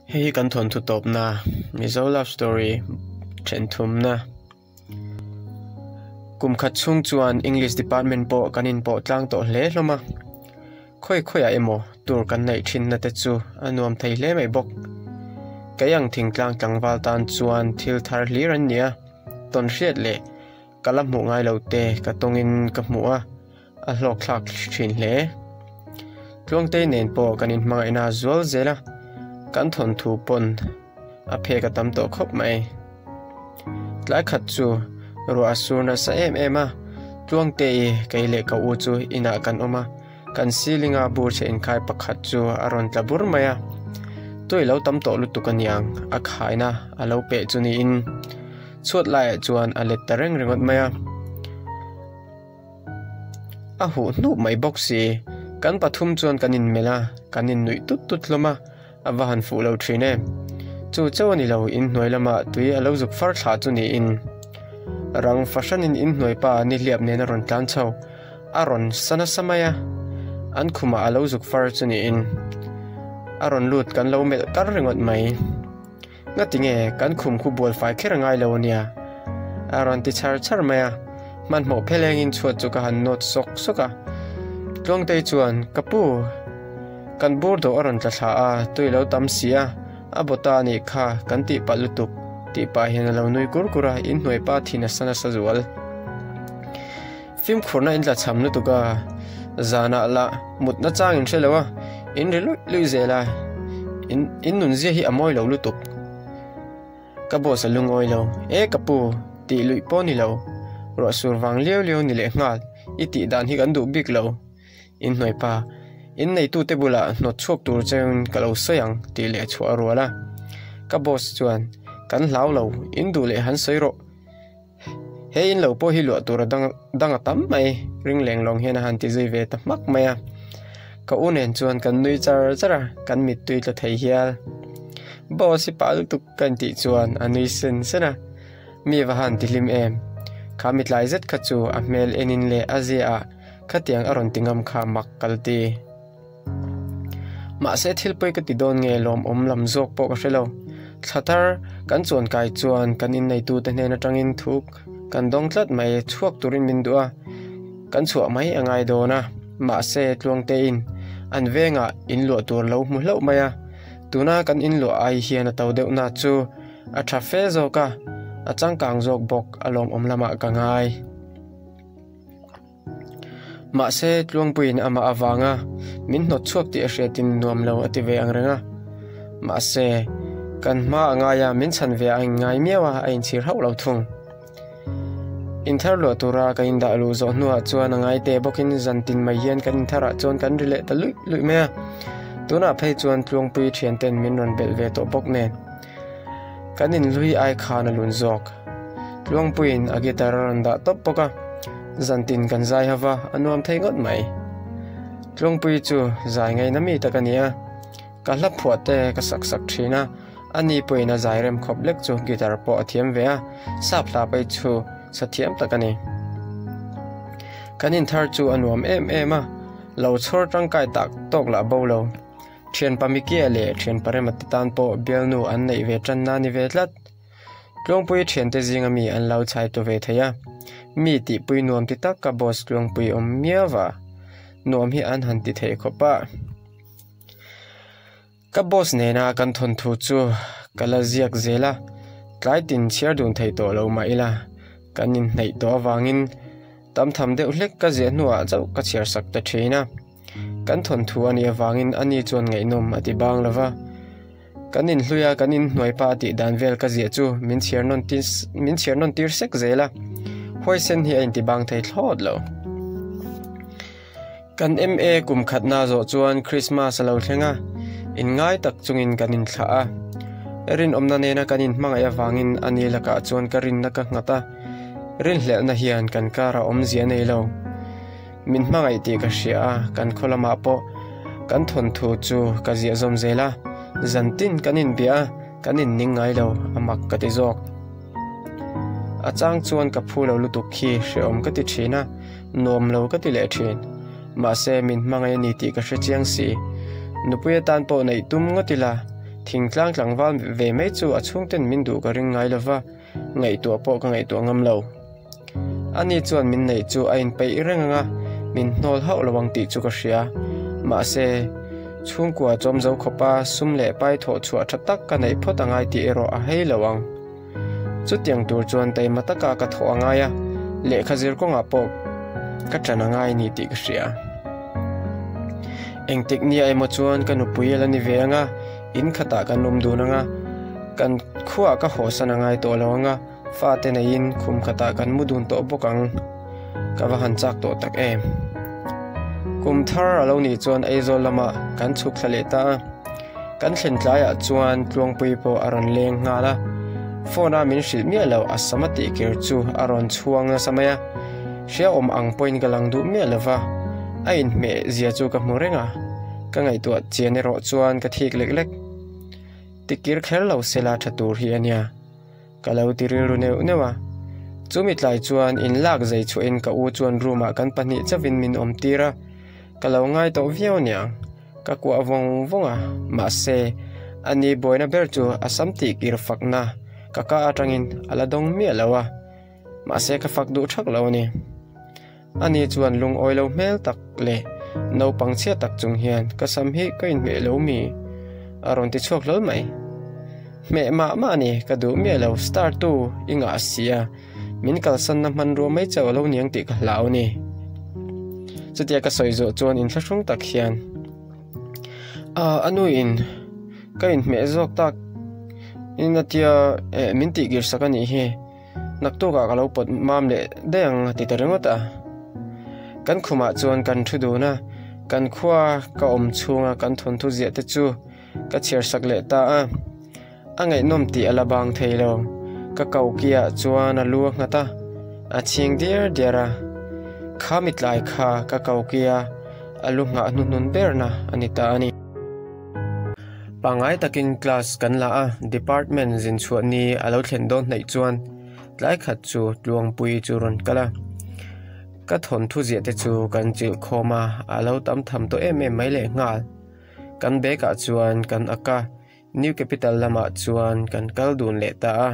Hei hi kan thawnthu tawpna Mizo love story then thumna. Kum khat chhung chuan English department pawh kan inpawh tlang tawh hle hlawm a. Khawi khawiah emaw tur kan neih thinna te chu a nuam thei hle mai bawk. Kei ang thingtlang tlangval tan chuan thil thar hlir an ni a, tawnhriat leh ka la hmuh ngai lo te ka tawngin ka hmu a, a hlawk thlak thin hle. Tluangtei nen pawh kan inhmangaihna a zual zel a, kan thawnthu pawn a phek a tam tawh khawp mai. Tlai khat chu ruah a sur nasa em em a, Tluangtei kei leh ka u chu inah kan awm a, kan ceiling a bur chhe inkhai pakhat chu a rawn tla bur mai a. Tui lo tam tawh lutuk aniang a khaina a lo peh chu niin chhuat laiah chuan a let ta reng ringawt mai a. A huh hnup mai bawk si. Kan pathum chuan kan inmelh a, kan innuih tut tut hlawm a, a va han fuh lo thin em. Chu chauh a ni lo, inhnuai lamah tui a lo zuk far thla chu niin rang fahranin inhnuai pa nihliap nen a rawn tlan chho, a rawn sa nasa mai a, an khumah a lo zuk far chu niin a rawn lut kan lo melh kar ringawt mai. Ngati nge kan khum khu bual fai kher a ngai lo ania? A rawn ti chhar chhar mai a, hmanhmawh phelengin chhuat chu ka han nawt sawk sawk a. Tluangtei chuan, Ka pu, kan bur dawh a rawn tla thla a, tui lo tam si a, a baw ta a nih kha, kan tih palh lutuk, tih pah hian a lo nui kur kur a, inhnuai pa thin a sa nasa zual. Fimkhurna in tla cham lutuk a, zanah lah mutna chang in hre lo a, in ri luih luih zel a, in in nunzia hi a mawi lo lutuk. Ka boss a lungawi lo, E ka pu, tih luih pawh ni lo, ruah sur vang liau liau ni leh nghal, i tih dan hi kan duh bik lo. In hnuai pa, in neitute bulah hnawt chhuak tur cheuin ka lo sawi ang tih leh chhuah a rual a. Ka boss chuan, Kan hlau lo, in duh leh han sawi rawh. He in lo pawh hi luah tur a dang dang a tam mai, ring leng lawng hian a han ti zui ve ta hmak mai a. Ka u nen chuan kan nui char char a, kan mittui tla thei hial. Boss i pah lutuk ka intih chuan a nui sen sen a, mi va han ti hlim em. Kha mitlai zet kha chu a hmel enin leh a zia ah khatiang a rawn ti ngam kha mak ka la ti. Mahse thil pawi ka ti dawn nge lawmawm lam zawk pawh ka hre lo. Thla thar kan chuan kai chuan kan inneitute hnen atangin thu kan dawng tlat mai chhuak turin min duh a, kan chhuah mai a ngai dawn a. Mahse Tluangtein an vengah inluah tur lo hmu hlauh mai a, tuna kan inluah ai hian a to deuhna chu a tha fe zawk a, a changkang zawk bawk a lawmawm lamah ka ngai. Mahse, Tluangpuiin amah avanga min hnawt chhuak tih a hriatin nuam lo a ti ve ang reng a. Mahse, kan hma a ngai a, min chhan ve a inngai miau a, a inchhir hauh lo thung. Inthar luah tura ka indah luh zawh hnuah chuan a ngai teh bawkin zantin mai hian kan intharah chuan kan ri leh ta luih luih mai a. Tunah phei chuan Tluangpui thianten min rawn belh ve tawh bawk nen. Kan inhlui ai khan a lun zawk. Tluangpuiin a guitar a rawn dah tawp bawk a, zantin kan zai hava a nuam thei ngawt mai. Tluangpui chu zai ngaina mi tak a ni a, ka hla phuah te ka sak sak thin a, ani pawhin a zai rem khawp lek chu guitar pawh a thiam ve a, sap hla pawh chu sa thiam tak a ni. Kan inthar chu a nuam em em a, lo chhawr tangkai tak tawk lah bo lo. Thianpa Mikia leh thianpa Rema te tan pawh bialnu an neih ve tanna a ni ve tlat. Tluangpui thiante zinga mi an lo chhai tu ve thei a, mi tihpui nuam ti tak ka boss Tluangpui awm miau va, nuam hi an han ti thei khawp a. Ka boss nena kan thawnthu chu ka la ziak zel a, tlai tin chhiar dun thei tawh lo mah ila kan inhnaih tawh avangin tam tham deuh hlek ka ziah hnuah chauh ka chhiar sak ta thin a. Kan thawnthu a nih avangin ani chuan ngaihnawm a ti bang lo va. Kan inhlui a, kan inhnuai pa a tih dan vel ka ziah chu min chhiar nawn tir min chhiar nawn tir sek zel a. Huaisen hi a inti bang thei thlawt lo. Kan MA kum khatna zawh chuan Christmas a lo thleng a, inngai tak chungin kan inthlah a. Rinawmna nena kan inhmangaih avangin ani lakah chuan ka rinna ka nghat a, rinhlelhna hian kan karah awmzia a nei lo. Min hmangaih tih ka hria a, kan khaw lamah pawh kan thawnthu chu ka ziah zawm zel a, zantin kan inbia a, kan inning ngai lo, a mak ka ti zawk. A chang chuan ka phu lo lutuk khi hrehawm ka ti thin a, nuam lo ka ti leh thin. Mahse min hmangaih a ni tih ka hre chiang si. Nupui atan pawh neih tum ngawt ila, Thingtlang tlangval ve mai chu a chhungten min duh ka ring ngai lova, ngaihtuah pawh ka ngaihtuah ngam lo. Ani chuan min neih chu a inpeih reng ang a, min hnawl hauh lo ang tih chu ka hria. Mahse, chhungkua chawm zo khawpa sum leh pai thawh chhuah tha tak ka neih phawt a ngai tih erawh a hei lo ang. Chutiang tur chuan taima taka ka thawh a ngai a, lehkha zir kawngah pawh ka ṭan a ngai ni tih ka hria. Engtik nia emaw chuan ka nupui a la ni ve ang a, in khatah kan awm dun ang a, kan khuaah ka hawsan a ngai tawh lo ang a, fate neiin khum khatah kan mu dun tawh bawk ang. Ka va han chak tawh tak em. Kum thar a lo nih chuan Aizawl lamah kan chhuk thla leh ta a. Kan thlen tlaiah chuan Tluangpui pawh a rawn leng nghal a, phone a min hrilh miah loh a sam a tih kir chu a rawn chhuang nasa mai a, hriaawm ang pawhin ka lang duh miah lo va, a inhmeh zia chu ka hmu reng a, ka ngaihtuah chian erawh chuan ka thik lek lek. Tikir kher lo sela tha tur hi a nia. Ka lo ti rilru neuh neuh a. Chumi tlai chuan in lak zei chhuahin ka u chuan room ah kan pahnih chauhin min awm tir a, ka lo ngai tawh viau aniang. Ka kuah vawng vawng a, mahse, ani buaina ber chu a sam tih kir fakna ka ka atangin a la dawng miah lo a, mahse ka fak duh thak lo a ni. Ani chuan lungawi lo hmel tak leh naupang chhia tak chung hian ka sam hi ka inhmeh lo mi? A rawn ti chhuak hlawl mai. Hmeh mah mah a ni, ka duh miah lo, star tu i ngah si a, min kalsanna hmanrua mai chauh a lo niang tih ka hlau a ni. Chutia ka sawi zawh chuan inthlahrung tak hian, Aaa a nuin ka inhmeh zawk tak in a tia eh min tihkir sak a nih hi. Naktukah ka lo pawt mam leh daih ang a ti ta ringawt a. Kan khumah chuan kan thu dun a, kan khua ka awm chhunga kan thawnthu ziah te chu ka chhiar sak leh ta a. A ngaihnawm tih a la bang thei lo. Ka kokiah chuan a lu a nghat a, a chhing diar diar a. Kha mitlai kha ka kokia a lu nghah hnuhnun berna a ni ta a ni. Pangngai takin class kan la a, department zin chhuah ni a lo thlen dawn hnaih chuan tlai khat chu Tluangpui chu rawn kal a, ka thawnthu ziah te chu kan chilh khawm a, a lo tam tham tawh em em mai leh nghal. Kan bag ah chuan kan ak a, New Capital lamah chuan kan kal dun leh ta a.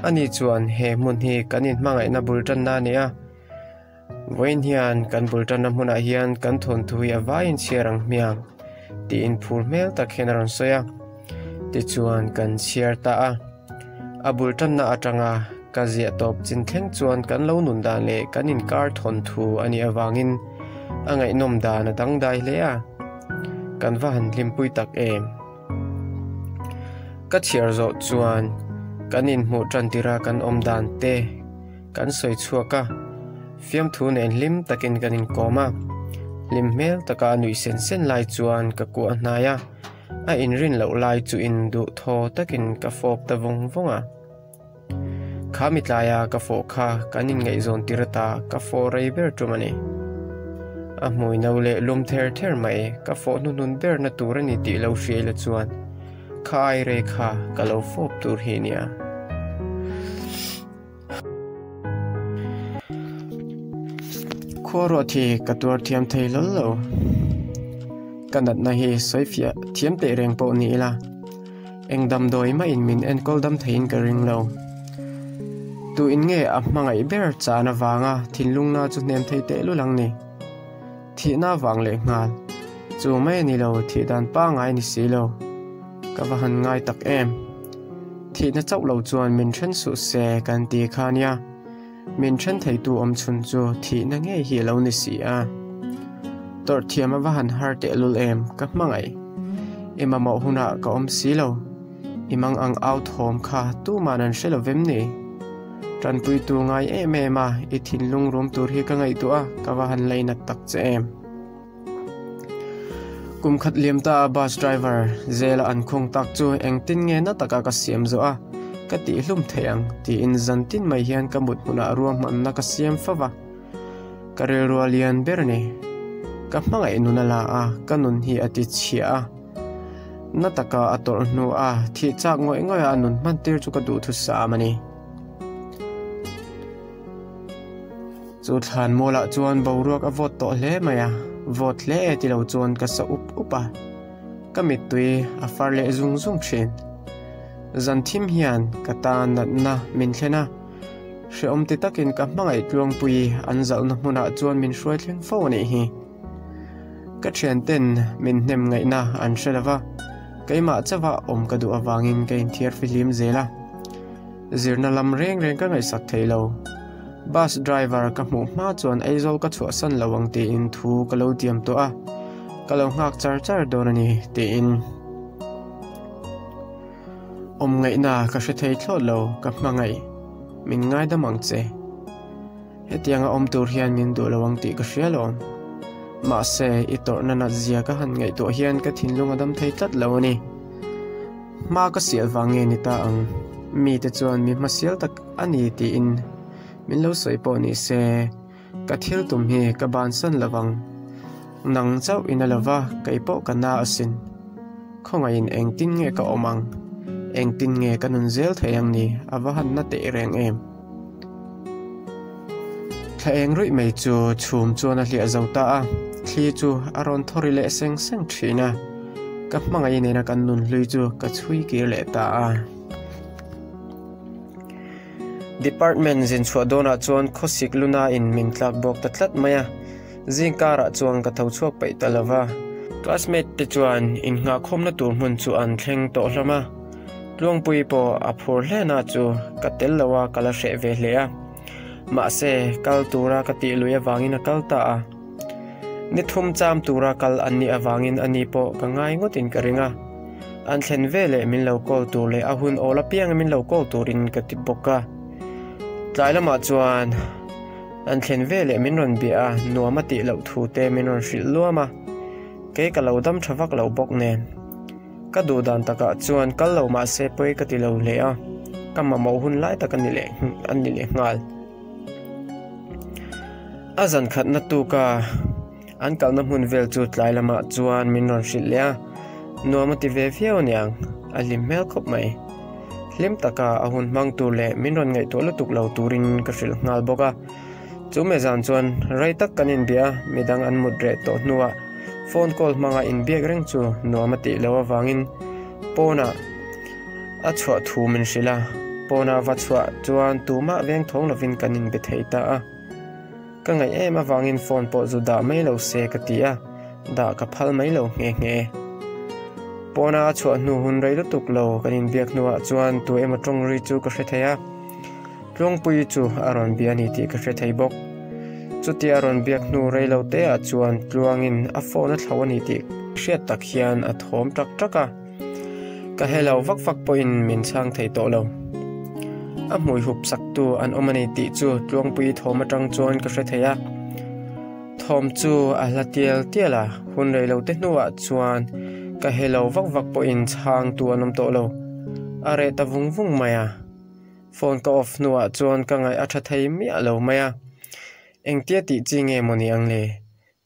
Ani chuan he hmun hi kan inhmangaihna bul tanna a ni a. Vawiin hian kan bul tanna hmunah hian kan thawnthu hi a vaiin chhiar ang hmiang tiin phur hmel tak hian a rawn sawi a. Tichuan kan chhiar ta a. A bul tanna atanga ka ziah tawp chin thleng chuan kan lo nun dan leh kan inkar thawnthu a nih avangin a ngaihnawm dan a dangdai hle a. Kan va han hlimpui tak em. Ka chhiar zawh chuan kan inhmuh tan tirha kan awm dan te. Kan sawi chhuak a, fiamthu nen hlim takin kan inkawm a, hlim hmel taka a nuih sen sen lai chuan ka kuah hnai a, a inrin loh lai chu in duh thaw takin ka fawp ta vawng vawng a. Kha mitlaia ka fawh kha kan inngaihzawn tir ata ka fawh rei ber tum a ni. A hmui no leh lum ther ther mai ka fawh hnuhnun berna tur a ni tih lo hriai la chuan kha ai rei kha ka lo fawp tur hi nia. Khuaruah thi ka tuar thiam thei hlawl lo. Ka natna hi sawi fiah thiam teh reng pawh ni ila, eng damdawi mahin min enkawl dam theiin ka ring lo. Tu in nge a hmangaih ber chan avanga thinlungna chu hnem thei teh lul ang ni? Thihna avang leh nghal, chu mai a ni lo, thih dan pangngai a ni si lo. Ka va han ngai tak em! Thihna chauh lo chuan min then suh se kan ti kha nia, min then theitu awm chhun chu thihna ngei hi a lo ni si a. Tawrh thiam a va han har tehlul em, ka hmangaih. I mamawh hunah ka awm si lo, i mang ang au thawm kha tuman an hre lo vem ni? Tanpuitu ngai em em a, i thinlung rum tur hi ka ngaihtuah a, ka va han lainat tak che em. Kum khat liam ta a bus driver zela an khung tak chu engtin nge na taka ka siam zawh a, ka tihhlum thei ang tiin zan tin mai hian ka mut hmunah ruahmanna ka siam fo va. Ka rilru a lian ber a ni. Ka hmangaih nun a la a, ka nun hi a ti chhia a. Na taka a tawrh hnu a, thih chak ngawih ngawih a a nun hman tir chu ka duhthusam a ni. Chu thlan mualah chuan boruak a vawt tawh hle mai a, vawt hle e tilo chuan ka sa up up a. Ka mittui a far leh zung zung thin. Zan thim hian ka tan natna min thlen a, hrehawm ti takin ka hmangaih tluangpui an zalhna hmunah chuan min hruai thleng fo a nih hi. Ka thianten min hnem ngaihna an hre lova, keimah chauha awm ka duh avangin ka inthiar fihlim zel a. Zirna lam reng reng ka ngaihsak thei lo. Bus driver ka hmuh hma chuan Aizawl ka chhuahsan lo ang tiin thu ka lo tiam tawh a, ka lo nghak char char dawn a ni tiin awm ngaihna ka hre thei thlawt lo, ka hmangaih min ngaidam ang che. Hetianga awm tur hian min duh lo ang tih ka hria lo. Mahse, i tawrhna nat zia ka han ngaihtuah hian ka thinlung a dam thei tlat lo a ni. Hma ka sial vang nge ni ta ang? Mite chuan mi hmasial tak a ni tiin min lo sawi pawh ni se, ka thil tum hi ka bansan lo vang. Nang chauh in a lo va, kei pawh ka na asin. Khawngaihin engtin nge ka awm ang? Engtin nge ka nun zel thei ang ni? A va han na teh reng em? Thla eng ruih mai chu chhum chuan a hliah zo ta a, thli chu a rawn thaw ri leh seng seng thin a, ka hmangaih nena kan nun hlui chu ka chhui kir leh ta a. Department zin chhuah dawnah chuan khawsik luna in min tlak bawk ta tlat mai a, zing karah chuan ka tho chhuak peih ta lo va. Classmate te chuan innghahkhawmna tur hmun chu an thleng tawh hlawm a. Tluangpui pawh a phur hle na chu ka tel lo a ka la hreh ve hle a. Mahse, kal tura ka tih lui avangin a kal ta a. Ni thum cham tura kal an nih avangin a ni pawh ka ngai ngawtin ka ring a. An thlen veleh min lo call tur leh a hun awl apianga min lo call turin ka ti bawk a. Tlai lamah chuan an thlen veleh min rawn bia a, nuam a tih loh thu te min rawn hrilh luam a. Kei ka lo dam tha vak lo bawk nen. Ka duh dan takah chuan kal lo mah se pawi ka ti lo hle a, ka mamawh hun lai tak a ni leh a ni leh nghal. A zan khatna tuka an kalna hmun vel chu tlai lamah chuan min rawn hrilh leh a, nuam a ti ve viau aniang, a hlim hmel khawp mai. Hlim taka a hun hmang tur leh min rawn ngaihtuah lutuk lo turin ka hrilh nghal bawk a. Chu me zan chuan rei tak kan inbia a, midang an mut reh tawh hnuah phone call hmanga inbiak reng chu nuam a tih loh avangin pawnah a chhuah thu min hrilh a, pawnah va chhuah chuan tumah veng thawng lovin kan inbe thei ta a. Ka ngaih em avangin phone pawh zu dah mai lo se ka ti a, dah ka phal mai lo nghe nghe. Pawna a chhuah hnu hun rei lutuk lo kan inbiak hnuah chuan tu emaw tawng ri chu ka hre thei a. Tlawngpui chu a rawn bia a ni tih ka hre thei bawk. Chutia a rawn biak hnu rei lo te ah chuan Tluangin a phone a thlo a ni tih hriat tak hian a thawm ṭak ṭak a. Ka he lo vak vak pawhin min chhang thei tawh lo. A hmui hup sak tu an awm a ni tih chu Tluangpui thawm aṭang chuan ka hre thei a. Thawm chu a hla tial tial a, hun rei lo te hnuah chuan ka he lo vak vak pawhin chhang tu an awm tawh lo. A reh ta vung vung mai a. Phone ka off hnuah chuan ka ngaih a tha thei miah lo mai a, engtia tih chi nge maw ni ang le?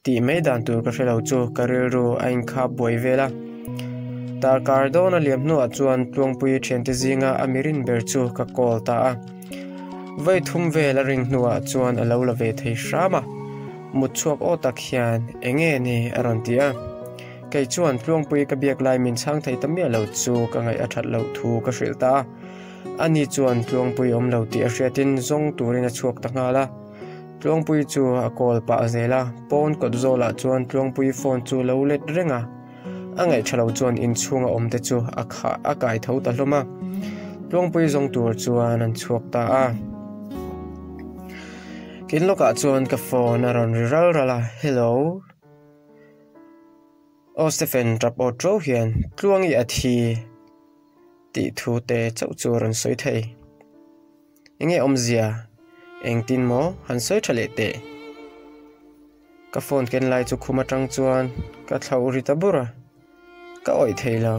Tih mai dan tur ka hre lo chu ka rilru a inkhap buai vel a. Darkar dawn a liam hnuah chuan Tluangpui thiante zinga a mirin ber chu ka call ta a. Vawi thum vel a ring hnuah chuan a lo la ve thei hram a, mut chhuak aw tak hian enge ni a rawn ti a. Kei chuan Tluangpui ka biak lai min chhang thei ta miah lo chu ka ngaih a that loh thu ka hrilh ta a. Ani chuan Tluangpui awm lo tih a hriatin zawng turin a chhuak ta nghal a. Tluangpui chu a call pah zel a, pawn kawt zawlah chuan Tluangpui phone chu lo let reng a. A ngaihṭha lo chuan inchhunga awm te chu a khah a kai tho ta hlawm a. Tluangpui zawng tur chuan an chhuak ta a. Kin lawkah chuan ka phone a rawn ri ral ral a, Hello. Aw Stephen tap aw ṭo hian Tluangi a thi. Tih thu te chauh chu a rawn sawi thei. Enge awmzia? Engtin maw han sawi tha leh teh? Ka phone ken lai chu khum atang chuan ka thlauh ri ta bur a, ka awih thei lo.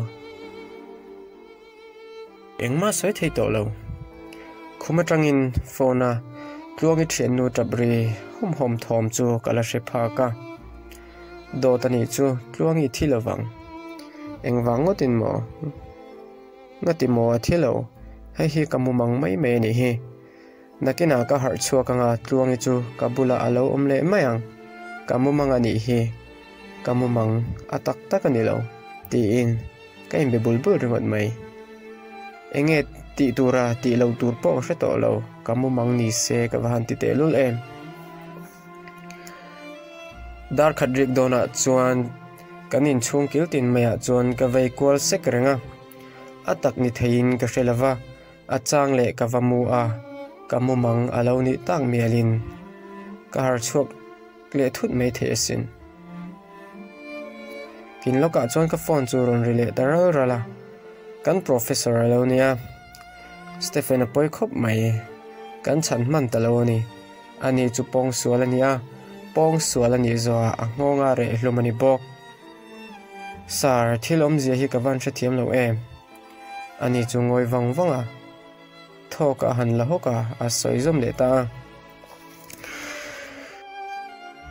Engmah sawi thei tawh lo. Khum atangin phone a Tluangi thiannu tap ri hawm hawm thawm chu ka la hre phak a. Dawt a nih chu Tluangi thi lo vang. Engvang ngawtin maw? Ngati maw a thi lo? Hei hi ka mumang mai mai a nih hi. Nakinah ka harh chhuak anga Tluangi chu ka bulah a lo awm leh mai ang. Ka mumang a nih hi. Ka mumang a tak tak a ni lo. Tiin ka inbe bul bul ringawt mai. Enge tih tura tih lo tur pawh ka hre tawh lo, ka mumang ni se ka va han ti tehlul em. Dar khat rik dawnah chuan kan inchhung kil tin maiah chuan ka vei kual sek reng a, a tak ni theiin ka hre lova, a chang leh ka va mu a, ka mumang a lo nih tak mialin ka harchhuak leh thut mai thei asin. Kin lawkah chuan ka phone chu rawn ri leh ta ral ral a, kan professor a lo nia, Stephen a pawi khawp mai, kan chhan hman ta lo a ni. Ani chu pawng sual a ni a, pawng sual a nih zawhah a nghawnga reh hlum a ni bawk. Sir, thil awmzia hi ka van hrethiam lo em? Ani chu ngawi vang vang a, thawk a han la hawk a, a sawi zawm leh ta a.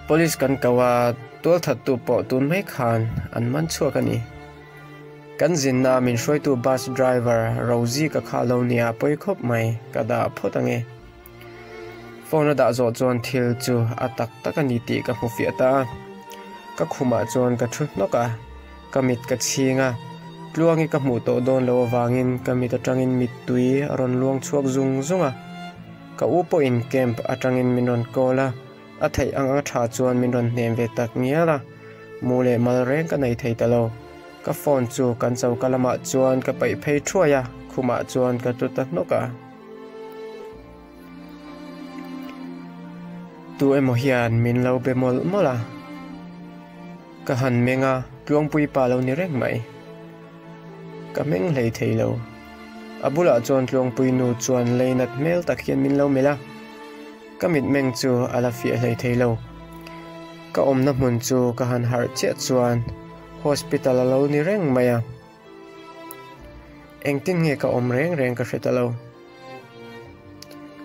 Police kan ko a, tualthattu pawh tun mai khan an man chhuak a ni. Kan zinna min hruaitu bus driver Rosie ka kha lo nia pawi khawp mai, ka dah phawt ange. Phone a dah zawh chuan thil chu a tak tak a ni tih ka hmu fiah ta a. Ka khumah chuan ka thu hnawk a, ka mit ka chhing a, Tluangi ka hmuh tawh dawn loh avangin ka mit atangin mittui a rawn luang chhuak zung zung a. Ka u pawhin camp atangin min rawn call a, a theih ang a tha chuan min rawn hnem ve tak ngial a, mu leh mal reng ka nei thei ta lo. Ka phone chu kan choka lamah chuan ka paih phei thuai a, khumah chuan ka tlu ta hnawk a. Tu emaw hian min lo be mawlh mawlh a, ka han meng a, Tluangpui pa lo ni reng mai. Ka meng hlei thei lo. A bulah chuan Tluangpui nu chuan leinat hmel tak hian min lo melh a, ka mitmeng chu a la fiah hlei thei lo. Ka awmna hmun chu ka han harh chiah chuan hospital a lo ni reng mai a. Engtin nge ka awm reng reng ka hre ta lo.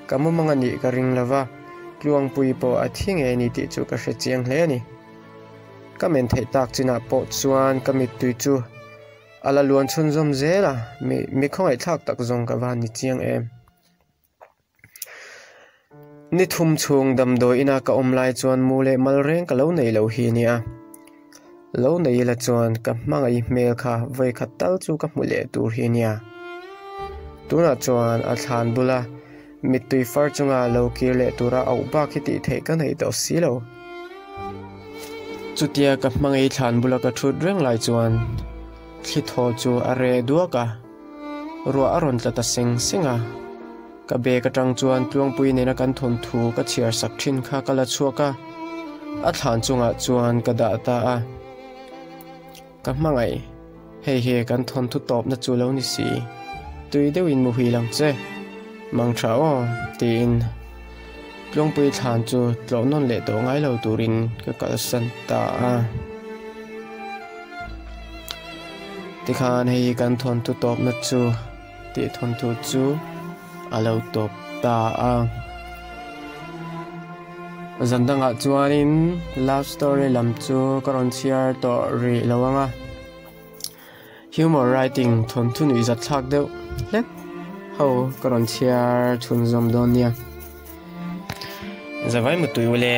Ka mumang a nih ka ring lo va, Tluangpui pawh a thi ngei a ni tih chu ka hre chiang hle a ni. Ka men theih tak chinah pawh chuan ka mittui chu a la luan chhunzawm zel a, mi khawngaihthlak tak zawng ka va ni chiang em. Ni thum chhung damdawi ina ka awm lai chuan mu leh mal reng ka lo nei lo hi nia. Lo nei ila chuan ka hmangaih hmel kha vawi khat tal chu ka hmu leh tur hi nia. Tunah chuan a thlan bula mittui far chunga lo kir leh tura auh bak hi tih theih ka nei tawh si lo. Chutia ka hmangaih thlan bula ka thut reng lai chuan thli thaw chu a reh duak a. Ruah a rawn tla ta seng seng a, ka bag atang chuan Tluangpui nena kan thawnthu ka chhiar sak thin kha ka la chhuak a, a thlan chungah chuan ka dah ta a. Ka hmangaih, hei hi kan thawnthu tawpna chu lo ni si, tui deuhin muhil ang che, mang tha aw, tiin Tluangpui thlan chu tlawh nawn leh tawh ngai lo turin ka kalsan ta a. Tikhan hei hi kan thawnthu tawpna chu tih thawnthu chu a lo tawp ta a. Zan dangah chuanin love story lam chu ka rawn chhiar tawh rih lo ang a. Humor writing thawnthu nuih zat thlak deuh hlek ho ka rawn chhiar chhunzawm dawn nia. Zavai mutui ule.